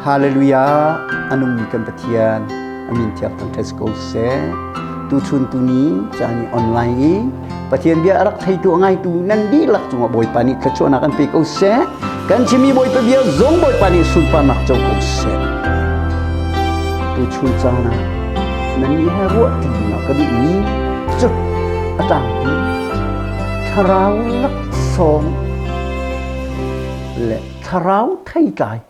Hallelujah! A nungmi kan Pathian a min thiang thangṭhat si ko seh. Tuchun tuni caan i online i Pathian bia a rak theitu a ngaitu nan dihlak cungah Bawipa nih thluachuahnak an pe ko seh. Kan chimmi Bawipa bia zong Bawipa nih sunparnak co ko seh. Tuchun caan ah nannih he ruah ṭi dingah ka duhmi cu a tlangpi thlarau laksawng le thlarau theitlai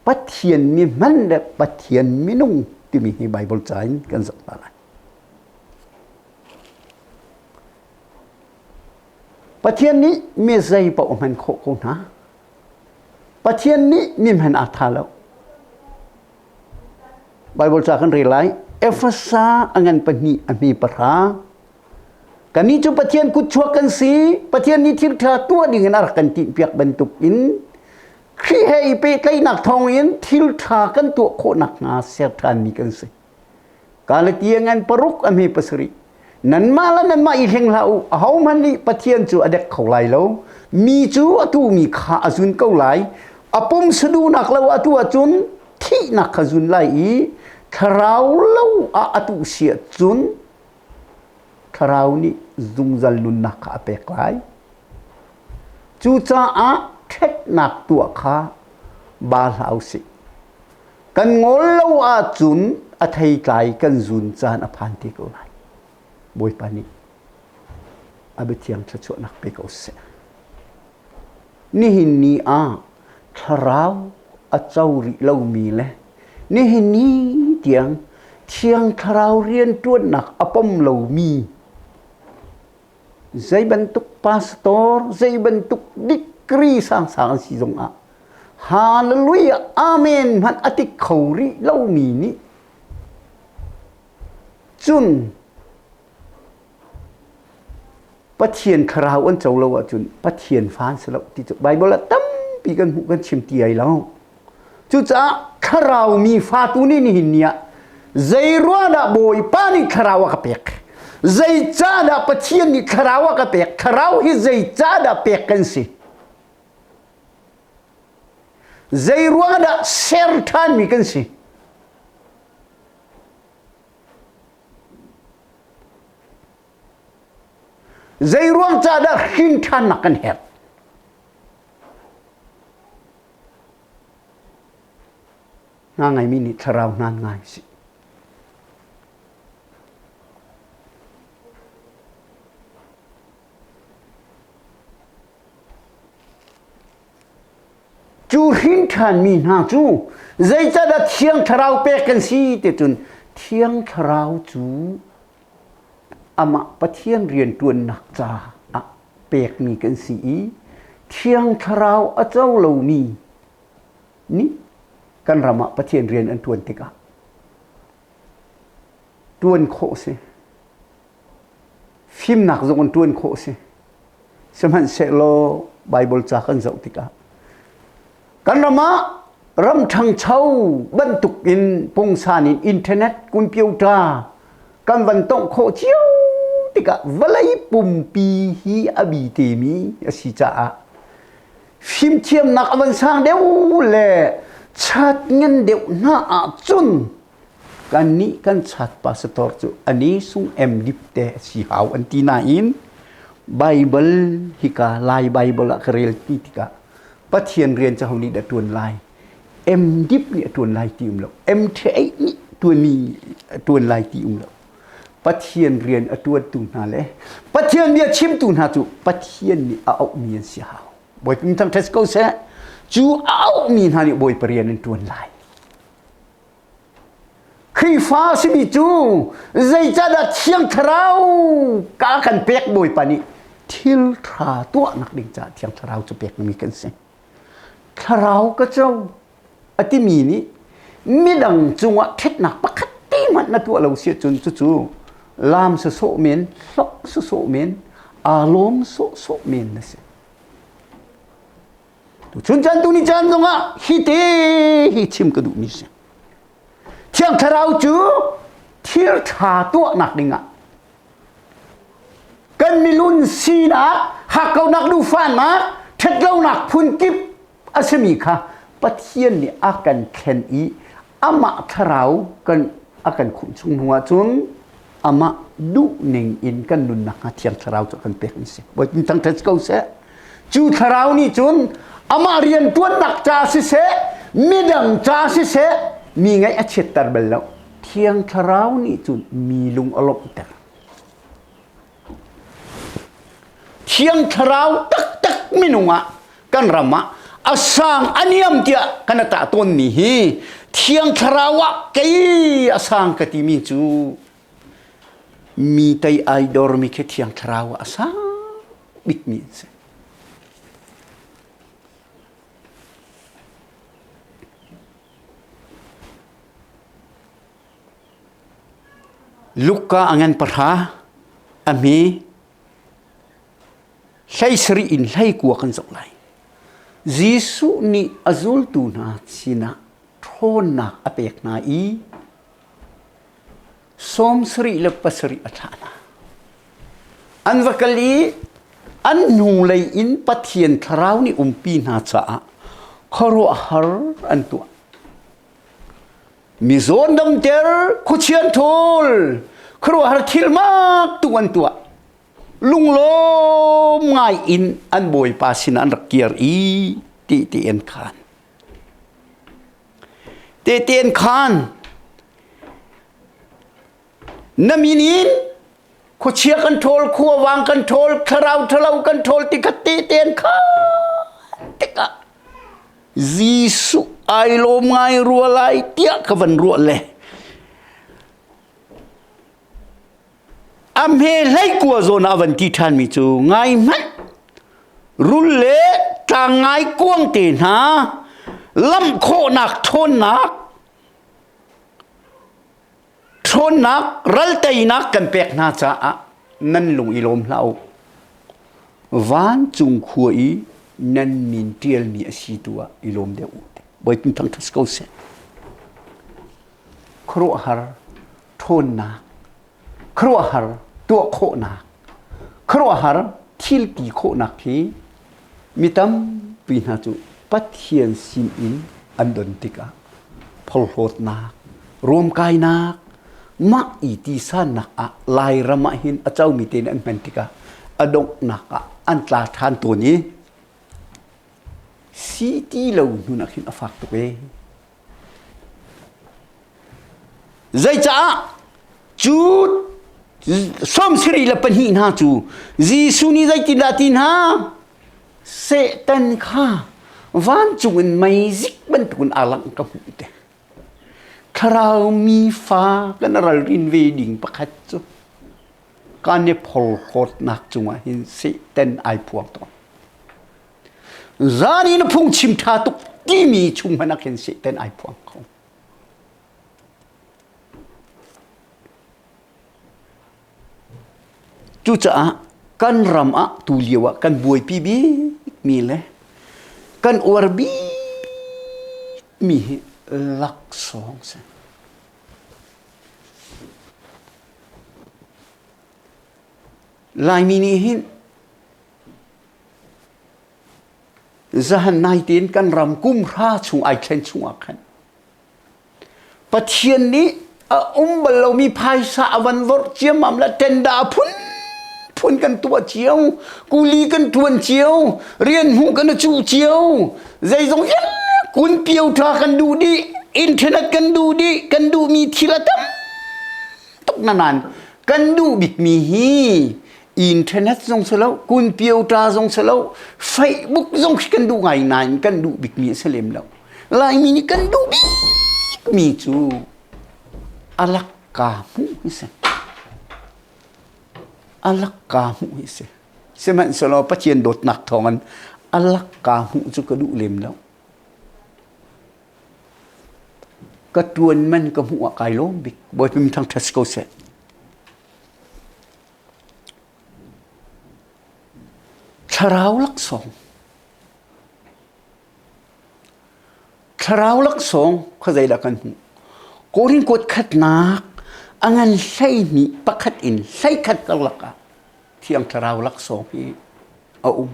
Pathian mi hman le Pathian minung timi hi Baibal ca in kan zoh hna lai. Pathian nih mi zei paoh a hman khawh ko hna. Pathian nih mi hman aa tha lo. Baibal ca kan rel lai. Efesa a ngan pahnih a hmi pahra. Kannih cu Pathian kutchuak kan si. Pathian nih thil ṭha tuah ding in a rak kan timhpiak bantuk in Khrih he i pehtlaihnak thawng in thil ṭha kan tuah khawh nakhnga ser ṭhanmi kan si. Galatia ngan paruk a hme pasarih. Nanmah le nanmah i hleng hlah u. Ahohmanh nih Pathian cu a dek kho lai lo. Mi cu a tuhmi kha a zun ko lai. A pum saduhnak lo a tuah cun thihnak kha zun lai i thlarau lo ah a tuh si ahcun thlarau nih zungzal nunnak kha a pek lai. Cucaah ṭhatnak tuah kha ba hlah u sih. Kan ngol lo ahcun a theitlai kan zun caan a phan te ko lai. Bawipa nih a biathiang thluachuahnak pe ko seh. Nihin ni ah thlarau a co rih lomi le nihin ni tiang thiang thlarau rianṭuannak a pom lomi zei bantuk pastor zei bantuk degree sangsang an si zongah hallelujah amen hmanh a ti kho rih lomi nih cun Pathian thlarau an co lo ahcun Pathian fa an si lo ti cu Bible ah tampi kan hmuh kan chim ti ai lo. Cucaah thlarau mi fatu nih nihin ni ah zei ruah dah Bawipa nih thlarau a ka pek? Zeicahdah Pathian nih thlarau a ka pek? Thlarau hi zeicahdah pek kan si? Zei ruang dah ser ṭhanmi kan si? Zei ruang ca dah hrin ṭhannak kan herh? Hna ngaimi nih thlarau hna ngai si. Cu hrin ṭhanmi hna cu zeicahdah Thiang Thlarau pek kan si ti cun Thiang Thlarau cu amah Pathian rianṭuannak caah pekmi kan si i Thiang Thlarau a co lomi nih kan ram ah Pathian rian an ṭuan tikah ṭuan khawh a si. Fimnak zong in ṭuan khawh a si. Sihmanhsehlaw Baibal ca kan zoh tikah kan ram ah ram ṭhangcho bantuk in pungsan in internet computer kan van tongh khawh cio tikah vawlei pumpi hi a bi temi a si caah fimthiamnak a van sang deuh le chat ngan deuh hna ahcun Kannih kan chat pastor cu ani sung em dip te si hau an ti nain Bible hika Lai Bible ah ka rel ti tikah Pathian rian cu ho nih dah tuan lai M dip nih a tuan lai ti um lo M ṭhe nih tuan mi tuan lai ti um lo Pathian rian a tuantu hna le Pathian bia chimtu hna cu Pathian nih a auhmi an si hau Bawipa min thangṭhat ko seh cu a auhmi hna nih Bawipa rian an tuan lai Khrihfa simi cu zeicahdah Thiang Thlarau ka kan pek Bawipa nih thil ṭha tuahnak ding caah Thiang Thlarau cu pekmi kan si. Thlarau ka co a timi nih midang cungah ṭhatnak pakhat te hmanh na tuah lo si ahcun cucu laam sawsawh men, hlok sawsawh men, aa lawm sawhsawh men na si. Tuchun caan tuni caan zongah hi te hi chim ka duhmi si. Thiang Thlarau cu thil ṭha tuahnak dingah kan milun sinak, hakkaunak duhfahnak, ṭhatlonak phunkip a simi kha Pathian nih a kan thlen i amah thlarau kan a kan khumh chung hnu ahcun amah duhning in kan nunnak hnga Thiang Thlarau cu kan pek an si. Bawipa thangṭhat ko seh. Cu thlarau nih cun amah rian ṭuannak ca siseh, midang ca siseh, mi ngaih a chiatter bal lo. Thiang Thlarau nih cun mi lung a lawmhter. Thiang Thlarau taktak minung ah kan ram ah a sang a niam tiah kan tah tawnmi hi Thiang Thlarau ah kei a sang ka timi cu mi tei ai dormi khi Thiang Thlarau ah a sang bikmi an si. Luka a ngan pahra a hme 17 in 19 kan zoh lai. Jesuh nih a zultu hna sinah ṭhawnnak a pek hna i 77 a thlah hna. An va kal i an hnulei in Pathian thlarau nih umpi hna caah khuaruahhar an tuah. Mizaw damter, khuachian ṭhawl, khuaruahhar thil mak tu an tuah. Lunglawm ngai in an bawipa sin an rak kir i ti ti an khan. Te ti an khan. Na min in khuachia kan ṭhawl, khuavang kan ṭhawl, thlarau ṭhalo kan ṭhawl ti kha te te an khan tikah Jesuh ai lawm ngai rua lai tiah ka van ruah le a hme hlei kua zawn ah van ti ṭhanmi cu ngai hmanh rul le tlang ngai kuang te hna lamh khawhnak ṭhawnnak ṭhawnnak ralteinak kan pek hna caah nan lung i lawm hlah u. Vancung khua i nan min ṭialmi a si tu ah i lawm deuh u. Bawipa thangṭhat ko seh. Khuaruahhar ṭhawnnak, khuaruahhar tuah khawhnak, khuaruahhar thil ti khawhnak hi mi tampi hna cu Pathian sinin an don tikah phorhlawtnak, ruamkainak, mah i tisannak ah Lairam ah hin a comi te nih an hman tikah a donghnak ah an tla ṭhan tawn i si ti lo hnu ah khin a fak tuk ee. Zeicaah cu 72 hna cu Jesuh nih zeitindah ti hna? Satan kha vancung in meizik bantukin aa langh ka hmuh te. Thlarau mi fa kan ralrin ve ding pakhat cu kan i phorhlawtnak cungah hin Satan ai phuang tawn. Zan in phungchim ṭha tuk timi chung hmanh ah khin Satan ai phuang kho. Cucaah kan ram ah tu lio ah kan buaipi bikmi le kan uar bikmi hi laksawng si. Laimi nih hin zahan nai tein kan ram kum hra chung ai thlen chung ah khan Pathian nih a um bal lomi phaisa a van vorh ciammam le tenda phun phun kan tuah cio kuli kan tuan cio rian hmuh kan i cuh cio zeizong kun pio tha kan duh dih internet kan duh dih kan duhmi thil a tam tuk na nain kan duh bikmi hi internet zong si lo kun pio ta zong si lo Facebook zong khi kan duh ngai nain kan duh bikmi a si lem lo Laimi nih kan duh bikmi cu a lakka hmuh hi si. A lakka hmuh hi si. Sihmanhsehlaw Pathian dawtnak thawngin a lakka hmuh cu ka duh lem lo. Ka ṭuan man ka hmuh ah kai lawm bik. Bawipa min thangṭhat si ko seh. Thlarau laksawng Thlarau laksawng khuazeidah kan hmuh? Korin kuat khatnak a ngan 12 pakhat in 11 karlak ah Thiang Thlarau laksawng hi a um.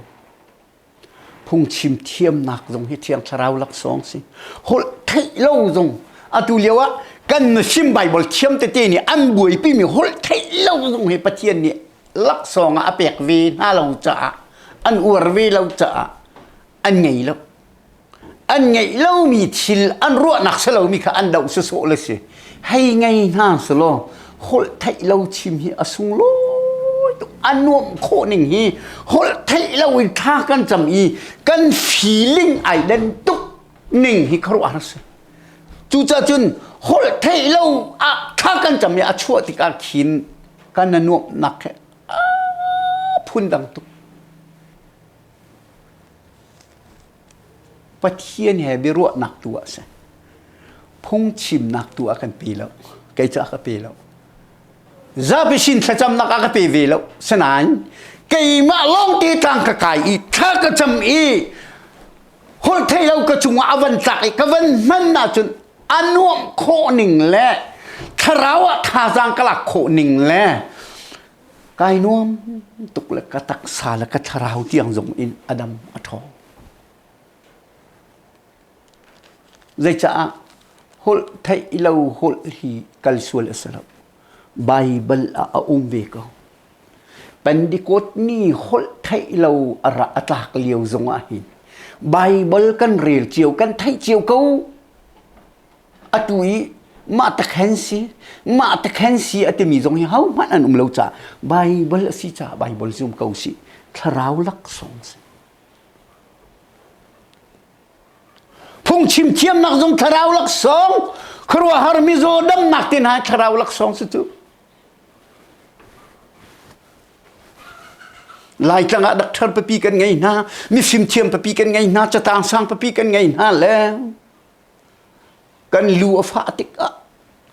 Phungchim thiamnak zong hi Thiang Thlarau laksawng si. Holh theih lo zong atu lio ah kan Muslim Bible thiam tete nih an buaipimi holh theih lo zong hi Pathian nih laksawng ah a pek ve hna lo caah an uar ve lo caah an ngei lo. An ngeih lomi thil an ruahnak si lomi kha an doh sawsawh le si. Hei ngei hna selaw holh theih lo chim hi a sunglawi tuk. A nuamh khawh ning hi holh theih lo in thla kan cam i kan feeling ai den tuk ning hi khuaruahhar a si. Cucaah cun holh theih lo ah thla kan cam i a chuah tikah khin kan a nuamhnak he phundang tuk. Pathian he biaruahnak tu ah a si. Phungchimnak tu ah kan pe lo. Kei cu a ka pe lo. Zapi sin thlacamnak a ka pe ve lo. Sinain keimah lawng te tlang ka kai i thla ka cam i holh thei lo ka cungah a van tlak i ka van hman ahcun a nuamh khawh ning le thlarau ah thazaang ka lak khawh ning le kai nuam tuk le ka taksa le ka thlarau tiang zong in a dam a ṭhawng. Zeicaah holh theih lo holh hi kal sual a si lo. Baibal ah a um ve ko. Pentecost ni holh theih lo a ra a tlak lio zong ah hin Baibal kan rel cio kan theih cio ko. Atu i mah takhen si mah takhen si a timi zong hi hohmanh an um lo caah Baibal a si caah Baibal zum ko si thlarau laksawng si. Phungchim thiamnak zong thlarau laksawng, khuaruahhar mizaw damnak te hna thlarau laksawng si cu. Laitlang ah doctor papi kan ngei hna, mifim thiam papi kan ngei hna, catang sang papi kan ngei hna le kan lu a fah tikah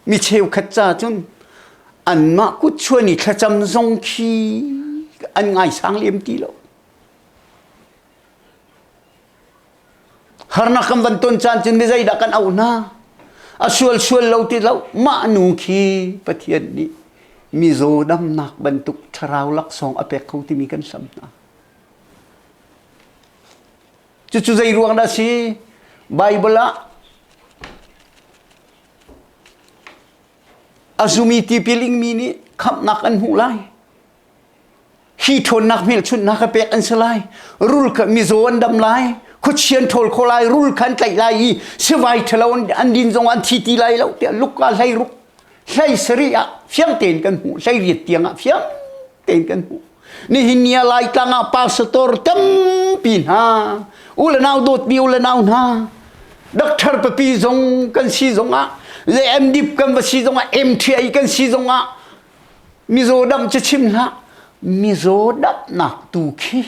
mi cheukhat ca cun anmah kut chuan i thlacam zong khi an ngaisang lem ti lo. Harnak kan van ton caan cun mi zeidah kan auh hna? A sual sual lo ti lo mah nu khi Pathian nih mizaw damnak bantuk thlarau laksawng a pek kho timi kan hlam hna. Cucu zei ruang dah si? Bible ah a zumi tipil ingmi nih khamhnak an hmuh lai. Hi ṭhawnnak hmelchunhnak a pek an si lai. Rul kha mizaw an dam lai. Khuachia an ṭhawl khawh lai. Rul kha an tlaih lai i sivai ṭhalo an din zong an thi ti lai lo tiah Luka hlei ruk hlei sarih ah fiang tein kan hmuh. Hlei riat tiang ah fiang tein kan hmuh. Nihin ni ah Laitlang ah pastor tampi hna, u le nau dawtmi u le nau hna, doctor papi zong kan si zong ah, le MDip kan va si zong ah, MTI kan si zong ah, mizaw dam cu chim hlah mizaw damnak tu khi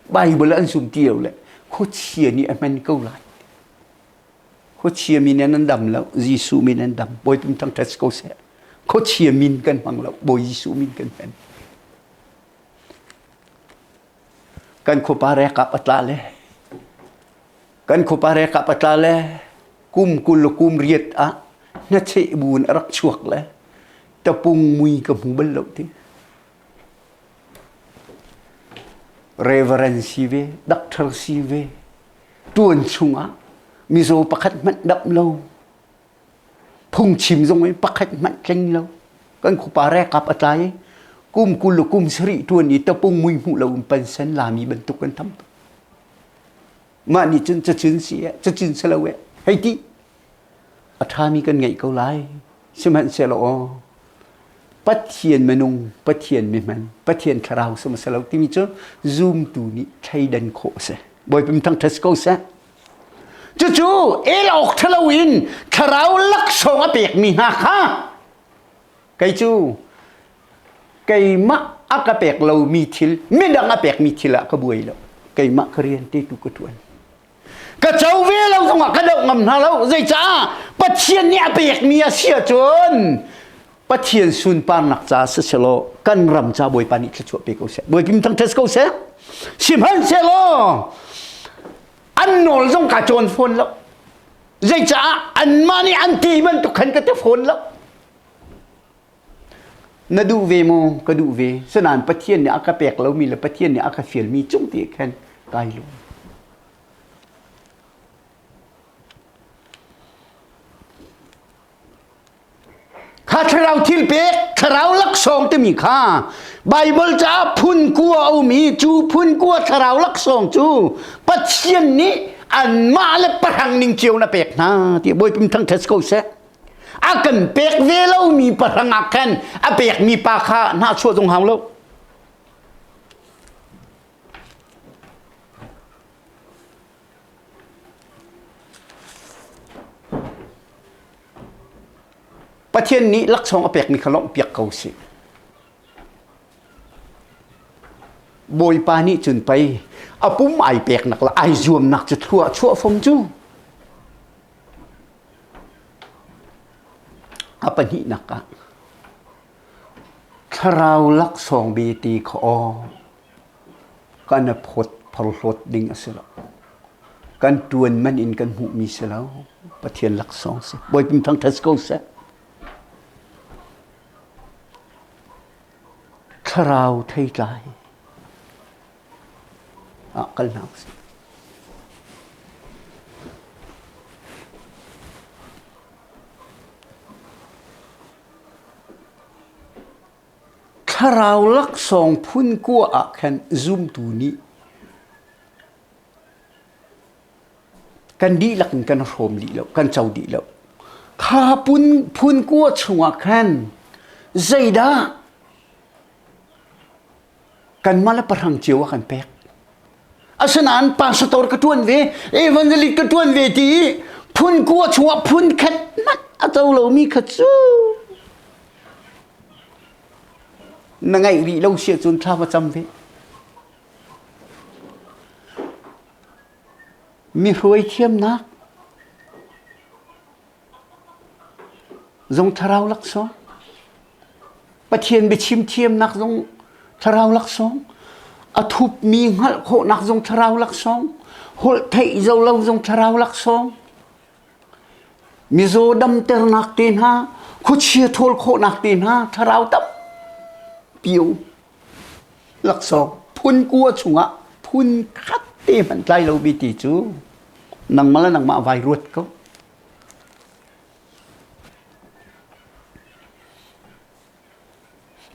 Bible an zum ti lo le khuachia nih a hman ko lai khuachia min in an dam lo Jesuh min an dam Bawi tum thangṭhat ko seh khuachia min kan hmang lo Bawi Jesuh min kan hman kan khuapa rekap a tla le kan khuapa rekap a tla le kum 20 le kum riat ah hnacheh bu in a rak chuak le tapung mui ka hmu bal lo ti Reverend si ve doctor si ve tuan chungah mizaw pakhat hmanh dap lo phungchim zong in pakhat hmanh tling lo kan khupa rekap a tlai kum 20 le kum sarih tuan i tapung mui hmuh lo in pansen lami bantuk kan tham mah nih cun cacun si eh cacun si lo eh hei ti a ṭhami kan ngeih ko lai sihmanhsehlaw aw Pathian minung Pathian mihman Pathian thlarau sum si lo timi cu zumtu nih thleidan khawh a si Bawipa thangṭhat si ko seh cucu el awk ṭhalo in thlarau laksawng a pekmi hna kha kei cu keimah a ka pek lomi thil midang a pekmi thil ah ka buai lo keimah ka rian te tu ka ṭuan ka co ve lo zongah ka doh ngam hna lo zeicah Pathian nih a pekmi a si ahcun Pathian sunparnak ca siselaw kan ram ca Bawipa nih thluachuah pe ko seh Bawipa thangṭhat ko seh sihmanhsehlaw an nawl zong ka cawn fawn lo zeicah anmah nih an ti bantuk khan ka ti fawn lo Na duh ve maw? Ka duh ve. Sinain Pathian nih a ka pek lomi le Pathian nih a ka fialmi cung te khan kai lawm. Thlarau thil pek, thlarau laksawng timi kha Bible caah phun kua a um i cu phun kua thlarau laksawng cu Pathian nih anmah le pahrang ning cio na pek hna ti Bawipa thangṭhat ko seh. A kan pek ve lomi pahrang ah khan a pekmi pa kha hnahchuah zong hau lo. Pathian nih laksawng a pekmi kha lawmhpiak ko sih. Bawipa nih cun pei a pum ai peknak le ai zuamnak cu thlua chuah fom cu. A pahnihnak ah thlarau laksawng bete kha aw kan i phawt phorhlawt ding a si lo. Kan ṭuan man in kan hmuhmi si lo. Pathian laksawng si. Bawipa thangṭhat ko seh. Thlarau theitlai ah kal hna usih. Thlarau laksawng phun kua ah khan zumtu nih kan dihlak in kan hrawm dih lo, kan co dih lo. Kha phun, phun kua chungah khan zeidah kanmah le pahrang cio ah kan pek. Asinain pastor ka ṭuan ve, evangelist ka ṭuan ve ti i phun kua chungah phun khat hmanh a co lomi kha cu na ngaih rih lo si ahcun thla va cam ve. Mi hruai thiamnak zong thlarau laksawng Pathian biachim thiamnak zong thlarau laksawng a thupmi hngalh khawhnak zong thlarau laksawng holh theih zo lo zong thlarau laksawng mizaw damternak te hna khuachia thawl khawhnak te hna thlarau tampi um laksawng phun kua chungah phun khat te hmanh tlai lo bi ti cu nangmah le nangmah vai ruat ko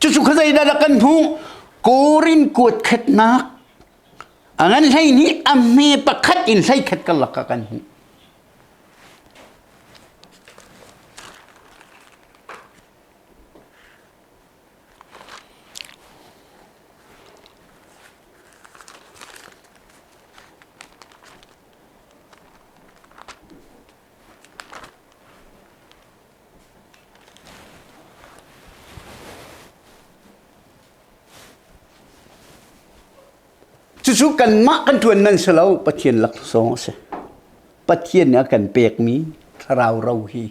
Cucu kha zeidah dah kan hmuh? Korin kuat khatnak a ngan 12 a hme pakhat in 11 karlak ah kan hmuh. Cucu kanmah kan ṭuan nan si lo, Pathian laksawng a si. Pathian nih a kan pekmi thlarau ro hi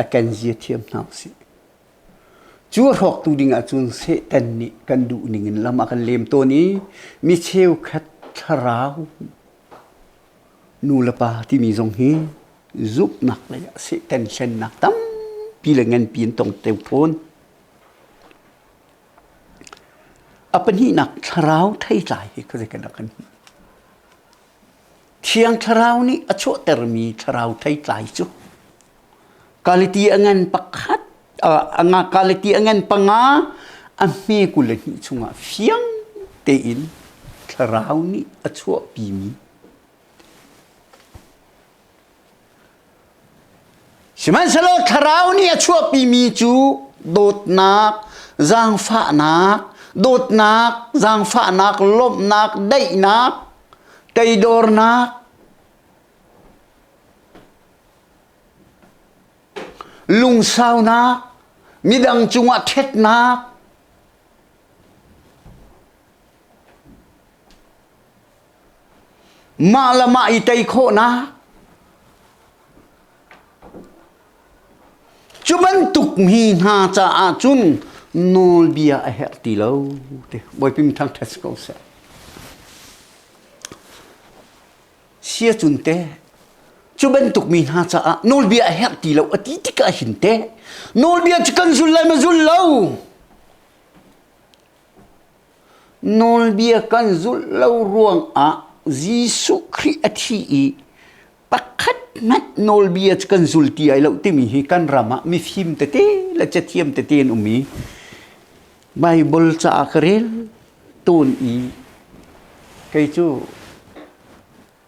a kan zia thiam hna usih. Cu a hrawktu ding ahcun Satan nih kan duh ning in lam a kan lem tawn i mi cheukhat thlarau nu le pa timi zong hi zumhnak lei ah Satan hlennak tampi le nganpi an tong teu fawn. A pahnihnak thlarau theitlai hi khuazei kan rak kan hmuh. Thiang thlarau nih a chuahtermi thlarau theitlai cu kaliti a ngan pakhat a kaliti a ngan panga a hme 22 chungah fiang tein thlarau nih a chuahpimi Sihmanhsehlaw thlarau nih a chuahpimi cu dawtnak, zaangfahnak, dawtnak, zaangfahnak, lawmhnak, daihnak, teidornak, lungsaunak, midang cungah ṭhatnak, Mah le mah i tei khawhnak. Cu bantuk mi hna caah cun nawlbia a herh ti lo ti Bawipa mi thangṭhat si ko seh. Sia cun te cu bantuk mi hna caah nawlbia a herh ti lo a ti tikah hin te nawlbia cu kan zul lai ma zul lo. Nawlbia kan zulh lo ruangah Jesuh Khrih a thi i pakhat hmanh nawlbia cu kan zul ti ai lo timi hi kan ram ah mifim tete le cathiam tete an um i Bible caah ka rel tawn i kei cu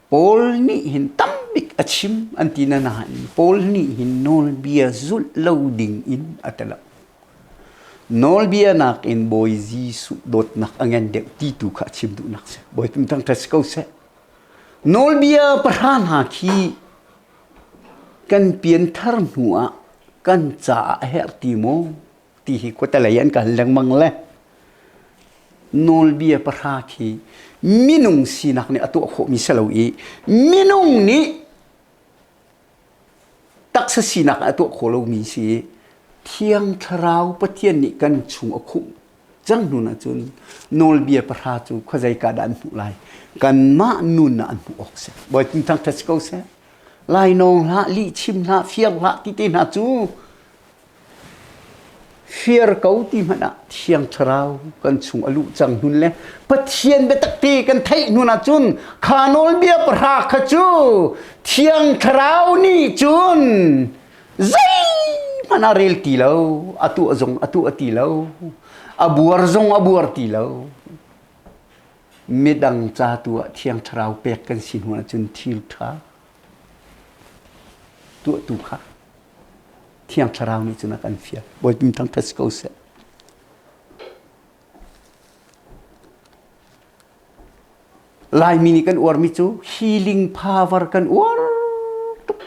Paul nih hin tambik a chim an ti na nain Paul nih hin nawlbia zulh lo ding in a ti lo. Nawlbia nakin Bawi Jesuh dawtnak a ngan deuh ti tu kha a chim duhnak si. Bawi tum thangṭhat si ko seh. Nawlbia pahra hna khi kan pianthar hnu ah kan caah a herh ti maw ti hi khuatelei an kal lengmang le nawlbia pahra khi minung sinak nih a tuah khawhmi si lo i minung nih taksa sinak a tuah khawh lomi si i Thiang Thlarau Pathian nih kan chung a khumh cang hnu ahcun nawlbia pahra cu khuazeika dah an hmuh lai kanmah nun ah an hmuh awk si bawi tin thangṭhat si ko seh lainawng hlah lihchim hlah fir hlah ti te hna cu Fir ko ti hmanh ah Thiang Thlarau kan chung a luh cang hnun le Pathian biatak te kan theih hnun ahcun kha nawlbia pahra kha cu Thiang Thlarau nih cun zeihmanh a rel ti lo, a tuah zong a tuah ti lo, a buar zong a buar ti lo. Midang ca tu ah Thiang Thlarau pek kan si hnu ahcun thil ṭha tuahtu kha Thiang Thlarau nih cun a kan fial. Bawipa thangṭhat si ko seh. Laimi nih kan uarmi cu healing power kan uar tuk.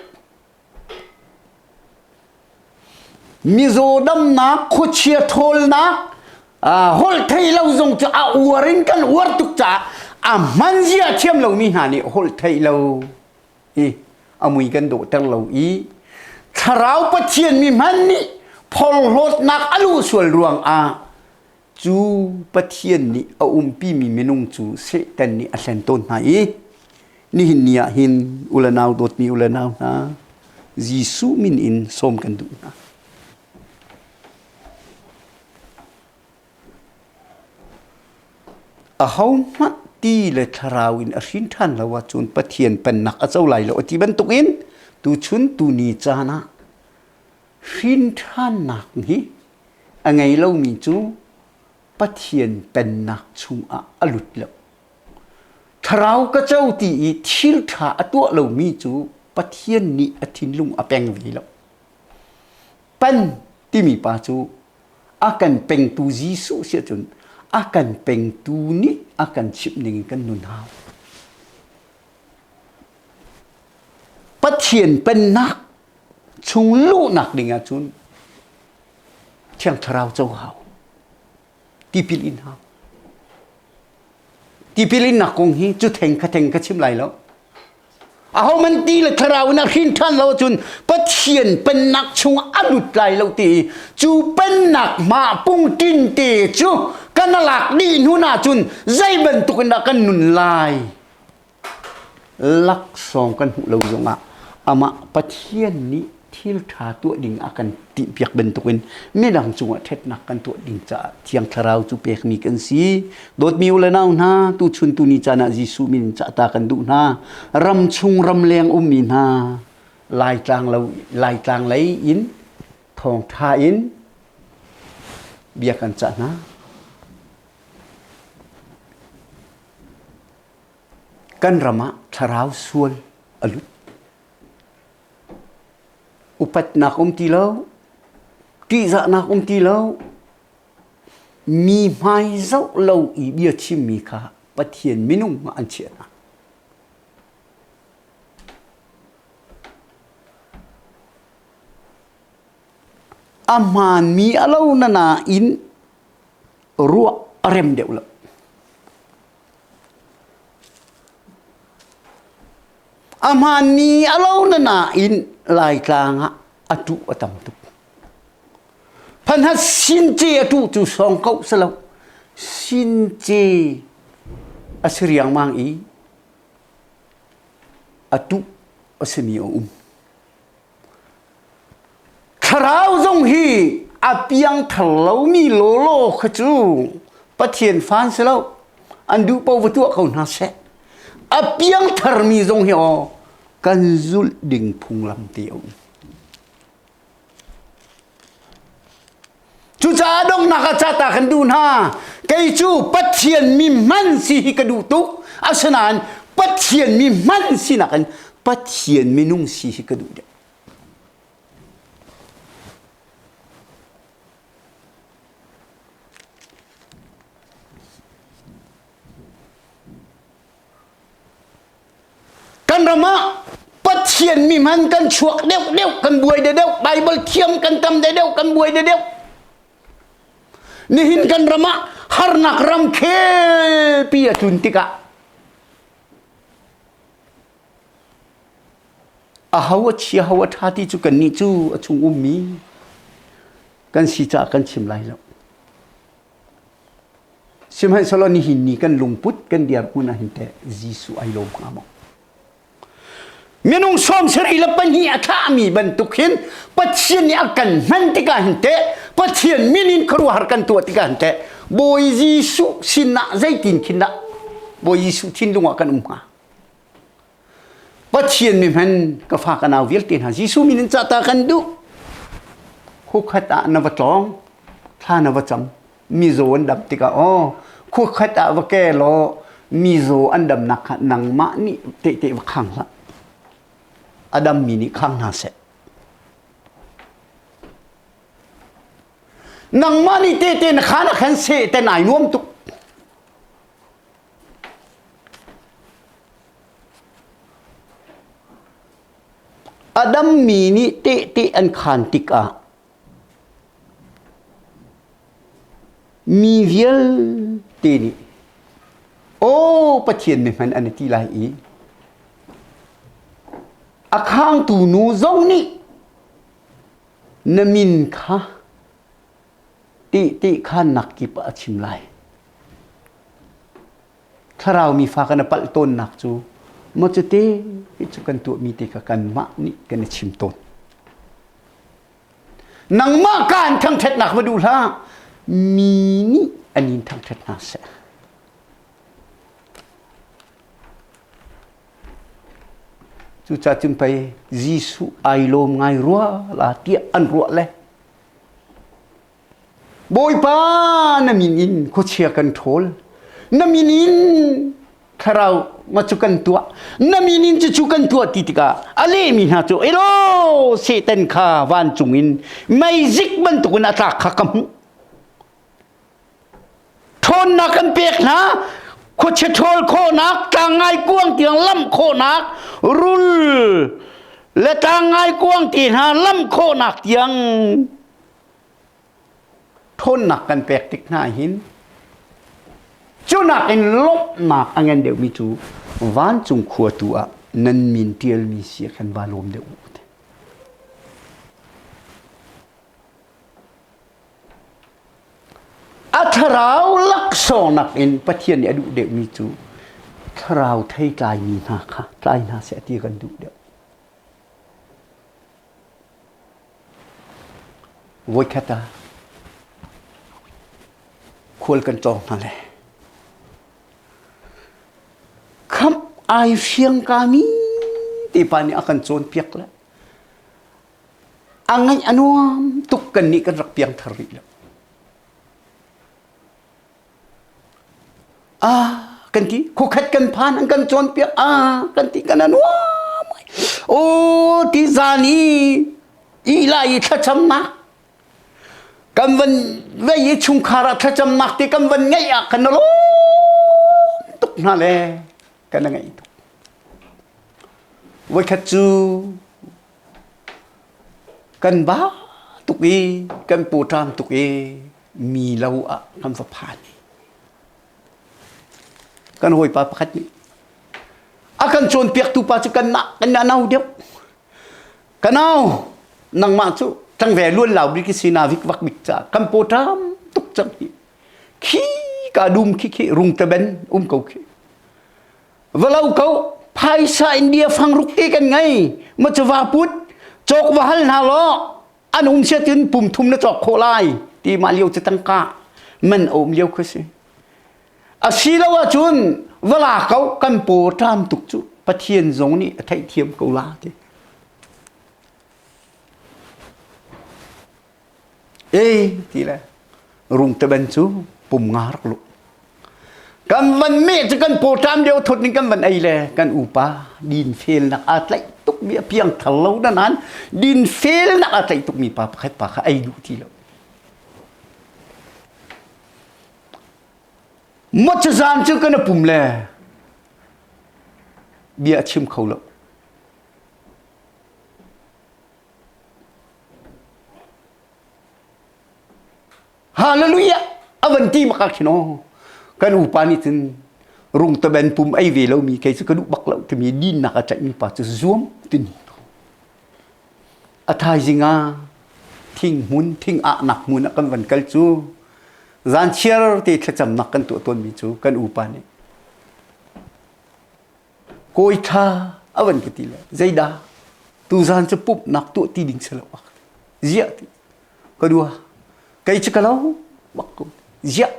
Mizaw damnak, khuachia ṭhawlnak, holh thei lo zong cu a uar in kan uar tuk caah a hman zia thiam lomi hna nih holh thei lo i a mui kan dawhter lo i thlarau Pathian mi hmanh nih phorhlawtnak a luh sual ruangah cu Pathian nih a umpimi minung cu Satan nih a hlen tawn hna i nihin ni ah hin u le nau dawtmi u le nau hna Jesuh min in sawm kan duh hna. Ahohmanh ti le thlarau in a hrin ṭhan lo ahcun Pathian Pennak a co lai lo a ti bantukin tuchun tuni caan ah hrin ṭhannak hi a ngei lomi cu Pathian Pennak chungah a lut lo. Thlarau ka co ti i thil ṭha a tuah lomi cu Pathian nih a thinlung a peng ve lo. Pan timi pa cu a kan pengtu Jesuh si ahcun a kan pengtu nih a kan chimh ning in kan nun hau. Pathian pennak chung luhnak ding ahcun Thiang Thlarau co hau. Tipil in hau. Tipil innak kong hi cu theng kha theng ka chim lai lo. Aho man ti le thlarau in a hrin ṭhan lo cun Pathian pennak chung a lut lai lo ti cu pennak ma pungtin te cu kan lak dih hnu na cun zei bantuk in dah kan nun lai Laksawng kan hmuh lo zongah amah Pathian nih thil ṭha tuah ding a kan timhpiak bantukin midang cungah ṭhatnak kan tuah ding caah Thiang Thlarau cu pekmi kan si. Dawtmi u le nau hna, tuchun tuni caan ah Jesuh min in cahta kan duh hna. Ram chung ramleng ummi hna, Laitlang lo Laitlang lei in thawngṭha in bia kan cah hna. Kan ram ah thlarau sual a lut. Upatnak um ti lo, ṭihzahnak um ti lo, mi hmai zoh lo i bia chimmi kha Pathian minung ah an chiah hna. A hmaanmi a lo na nain ruah a rem deuh lo. A hmaanmi a lo na nain Laitlang ah a tuh a tam tuk. Phanhat since a tuh cu sawng ko si lo. Since a si riangmang i a tuh a simi a um. Thlarau zong hi a piangthar lomi lawlaw kha cu Pathian fan si lo. An duh paoh va tuah ko hna seh. A piangtharmi zong hi aw kan zulh ding phunglam te a um. Cucaah donghnak ah cata kan duh hna. Kei cu Pathian mi hman si hi ka duh tuk. Asinain Pathian mi hman sinak in Pathian minung si hi ka duh deuh. Kan ram ah Pathian mi hman kan chuak deuh deuh kan buai deuh deuh Bible thiam kan tam deuh deuh kan buai deuh deuh nihin kan ram ah harnak ram khelpi a tlun tikah a ho a chia ho a ṭha ti cu kannih cu a chung ummi kan si caah kan chim lai lo Sihmanhsehlaw nihin ni kan lungput kan dirhmun ah hin teh Jesuh ai lawm hnga maw? Minung 72 a thlahmi bantuk hin Pathian nih a kan hman tikah hin teh Pathian min in khuaruahhar kan tuah tikah hin teh Bawi Jesuh sinah zeitin khin dah Bawi Jesuh thinlung ah kan um hnga? Pathian mi hman ka fa ka nau vialte hna Jesuh min in cahta kan duh. Khukhat ah na va tlawng, thla na va cam, mizaw an dam tikah aw khukhat ah va ke law mizaw an damnak kha nangmah nih tehte va khang hlah. A dammi nih khang hna seh. Nangmah nih tehte na khan ah khan seh ten ai nuam tuk. A dammi nih tehte an khaan tikah mi vialte nih aw Pathian mi hman an i ti lai i a khangtu nu zong nih na min kha tehte khaannak kip ah a chim lai. Thlarau mi fa kan i palh tawnnak cu maw cute cu kan tuahmi te kha kanmah nih kan i chim tawn. Nangmah ka an thangṭhatnak va duh hlah, mi nih an in thangṭhat hna seh. Cucaah cun pei Jesuh ai lawm ngai rua la tiah an ruah le Bawipa na min in khuachia kan ṭhawl. Na min in thlarau nga cu kan tuah. Na min in cucu kan tuah ti tikah a lehmi hna cu elaw Satan kha vancung in meizik bantukin a tlak kha ka hmuh. Ṭhawnnak kan pek hna khuachia ṭhawl khawhnak tlangngai kuang tiang lamh khawhnak rul le tlangngai kuang ti hna lamh khawhnak tiang ṭhawnnak kan pek tik hna hin cu nakin lawmhnak a ngan deuhmi cu vancung khua tu ah nan min ṭialmi si ah khan va lawm deuh u. A thlarau laksawng nakin Pathian nih a duh deuhmi cu thlarau thei tlaimi hna kha tlai hna seh ti kan duh deuh. Voikhat ah khual kan cawng hna le khamh ai fiang kami te pa nih a kan cawnpiak le a ngaih a nuam tuk kan nih kan rak piangthar rih lo. Ah kan ti khukhat kan phan an kan cawnpiak ah kan ti kan nuam o ti zan i ila i thlacamnak kan van vei i chungkhar ah thlacamnak ti kan van ngeih ah kan lawm tuk hna le kan ngeih tuk voikhat cu kan ba tuk i kan pawṭam tuk i mi lo ah kan va phan kan hawipa pakhat nih a kan cawnpiaktu pa cu kan nah kan nau deuh ka nau nangmah cu tlangve luan lau bik si na vik vak bik ca kan pawṭam tuk cang hi khi ka dum khi khi rung te ben um ko khi va lo ko phaisa India fang ruk te kan ngei ma cu va put cawk va hal hna law an um sia cun pum thum na cawk khawh lai ti mah lio cu tangka man a um lio kha si a si lo ahcun va la ko kan paw ṭam tuk cu Pathian zong nih a theihthiam ko la ti e ti le. Rungteben cu pum nga rak lu. Kan van meh cu kan pawṭam deuh thut ning kan van ei le kan upa dinfelnak aa tlaih tukmi a piang thar lo na nain dinfelnak aa tlaih tukmi pa pakhat pa kha ei duh ti lo. Mawcazan cu kan a pum le bia a chim kho lo. Hallelujah! A van ti bak ah khin aw kan upa nih cun rungtaben pum ei ve lomi kei cu ka duh bak lo timi dinnak a tlaihmi pa cu zuam tin a thaizing ah thing hmun thing ahnak hmun ah kan van kal cu zan chiar te thlacamnak kan tuah tawnmi cu kan upa nih Kawi ṭha a van ka ti le zeidah tuzaan cu pumhnak tuah ti ding si lo ziah ti ka dua kei cu ka lo bak ko ziah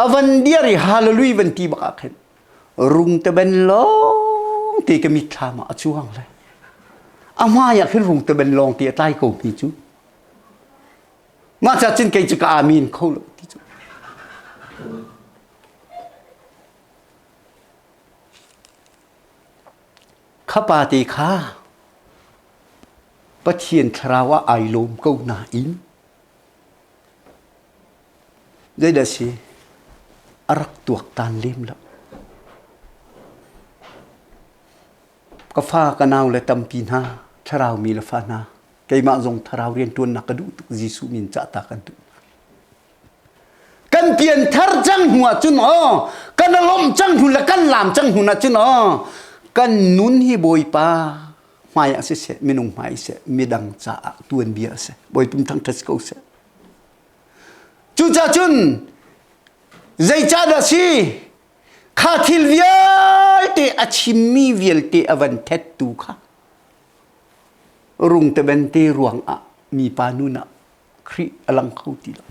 a van diar i hallelujah van ti bak ah khin rung te ben lawng te ka mitthlam ah a cuang le a hmai ah khin rung te ben lawng te a tlai ko mi cu mah ca cun kei cu ka amin kho lo ti cu Kha pa te kha Pathian thlarau ah ai lawm ko nain zeidah si a rak tuaktan lem lo. Ka fa ka nau le tampi hna thlarau mi le fa hna keimah zong thlarau rianṭuannak ka duh tuk Jesuh min cah ta kan duh. Kan pianthar cang hnu ahcun aw kan lawmh cang hnu le kan laam cang hnu ahcun aw kan nun hi Bawipa hmai ah siseh minung hmai seh midang caah tuanbia a si Bawipa thangṭhat ko seh cucaah cun zeicahdah si kha thil vialte a chimmi vialte a van thettu kha rungtebente ruangah mipa nun ah Khrih a lang kho ti lo.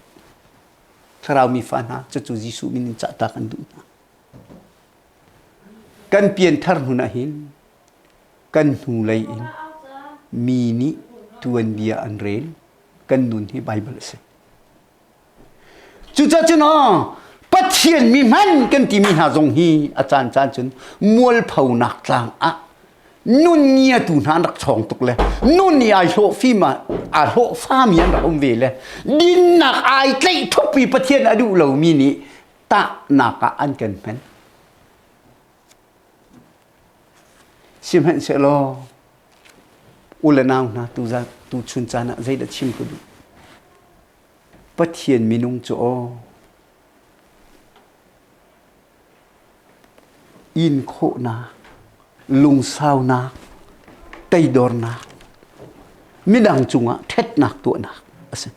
Thlarau mi fa hna cucu Jesuh min in cahta kan duh hna. Kan pianthar hmun ah hin kan hnulei in mi nih tuanbia an rel kan nun hi Baibal a si. Cucaah cun aw Pathian mi hman kan timi hna zong hi a caan caan cun mualphonak tlang ah nun ngiatu hna an rak chawng tuk le nun i ai hlawh fim ah aa hlawh fami an rak um ve le dinnak ai tlaih thup i Pathian a duh lomi nih tahnak ah an kan hman. Sihmanhsehlaw u le nau hna tu chun caan ah zeidah chim ka duh? Pathian minung cu aw in khawhnak, lungsaunak, teidornak, midang cungah ṭhatnak tuahnak a si.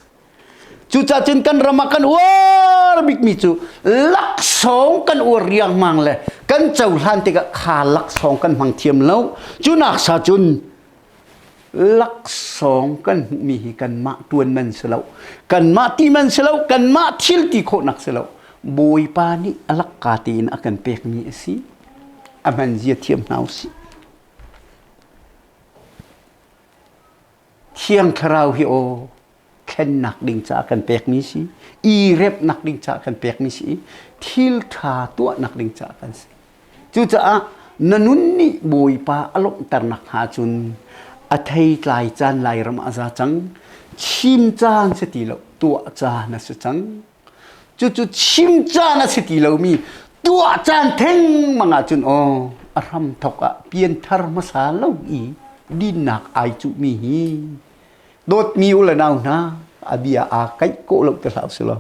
Cucaah cun kan ram ah kan uar bikmi cu laksawng kan uar riangmang le kan cohlan tikah kha laksawng kan hmang thiam lo. Cu nak sa cun laksawng kan hmuhmi hi kanmah ṭuan man si lo kanmah ti man si lo kanmah thil ti khawhnak si lo Bawipa nih a lakka tein a kan pekmi a si a hman zia thiam hna usih Thiang Thlarau hi aw thlennak ding caah kan pekmi si i remhnak ding caah kan pekmi si i thil ṭha tuahnak ding caah kan si Cucaah na nun nih Bawipa a lawmhter nakhnga cun a theitlai caan Lairam ah a za cang. Chim caan si ti lo, tuah caan a si cang. Cucu chim caan a si ti lomi tuah caan thengmang ahcun aw a hramthawk ah pianthar hmasa lo i dinnak ai cuhmi hi dawtmi u le nau hna a bia aa kaih kawh lo te hlah usih law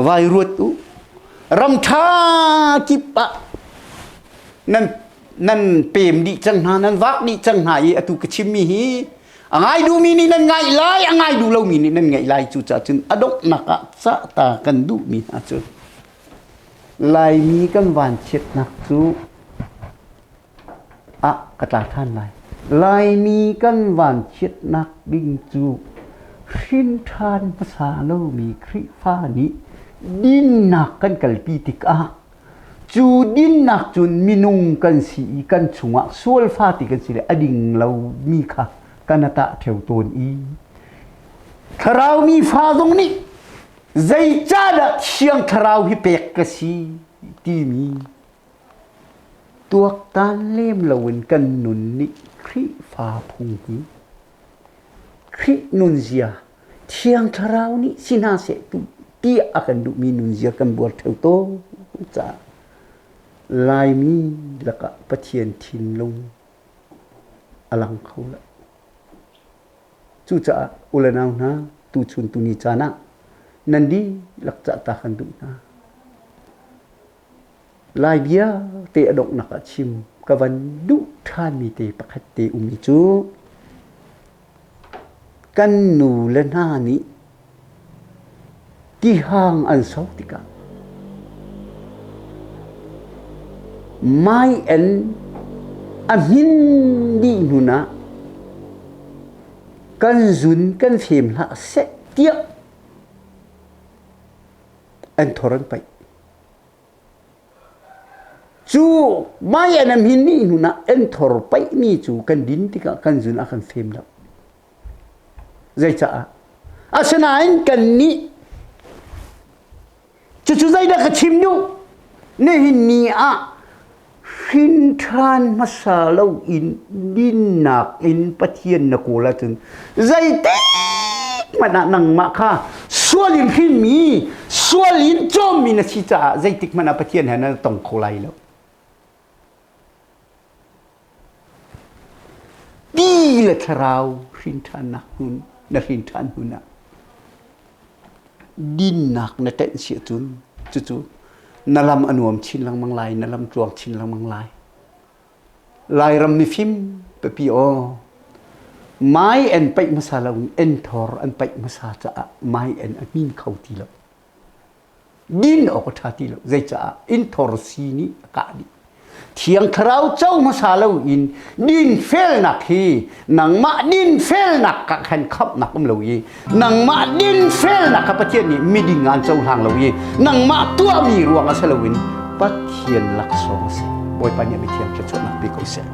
vai ruat u ram ṭha kip ah nan nan pem dih cang hna nan vak dih cang hna i atu ka chimmi hi a ngai duhmi nih nan ngaih lai a ngai duh lomi nih nan ngaih lai cucaah cun a donghnak ah cahta kan duhmi hna cu Laimi kan vanchiatnak cu ah ka tla ṭhan lai. Laimi kan vanchiatnak ding cu hrinṭhan hmasa lomi Khrihfa nih dinnak kan kalpi tikah cu dinnak cun minung kan si i kan chungah sualfa ti kan si le a ding lomi kha kan a tah ṭheo tawn i thlarau mi fa zong nih. Zeicahdah Thiang Thlarau hi pek ka si timi tuaktan lem loin kan nun nih Khrihfa phung hi Khrih nunzia Thiang Thlarau nih si hna seh tiah a kan duhmi nunzia kan buar ṭheo tawn caah Laimi lakah Pathian thinlung a lang kho lo. Cucaah u le nau hna, tuchun tuni caan ah nan dihlak cahta kan duh hna. Lai bia te a donghnak ah chim ka van duh ṭhanmi te pakhat te ummi cu kan nu le hna nih tihang an so tikah mai en a hmin dih hnun ah kan zun kan fem hlah seh tiah an thor an paih. Cu mai an a hmin dih hnun ah an thor paihmi cu kan din tikah kan zun a kan fem lo. Zeicaah? Asinain kannih cucu zeidah ka chim duh? Nihin ni ah hrin ṭhan hmasa lo in dinnak in Pathian na kawl ahcun zeitik hmanh ah nangmah kha sual in hrinmi, sual in cawmmi na si caah zeitik hmanh ah Pathian he na tong kho lai lo. Ti le thlarau hrinṭhannak hmun na hrinṭhan hmun ah dinnak na tenh si ahcun cucu na lam a nuam chin lengmang lai, na lam tluang chin lengmang lai. Lairam mifim pipi aw mai en paih hmasa lo in enthor an paih hmasa caah mai en a hmin kho ti lo. Din awk a ṭha ti lo. Zeicaah innthor si nih a kah dih. Thiang Thlarau co hmasa lo in dinfelnak hi nangmah dinfelnak ka khan khamhnak um lo i nangmah dinfelnak kha Pathian nih miding an cohlang lo i nangmah tuahmi ruang a si lo in Pathian laksawng a si. Bawipa nih a mithiang thluachuahnak pe ko seh.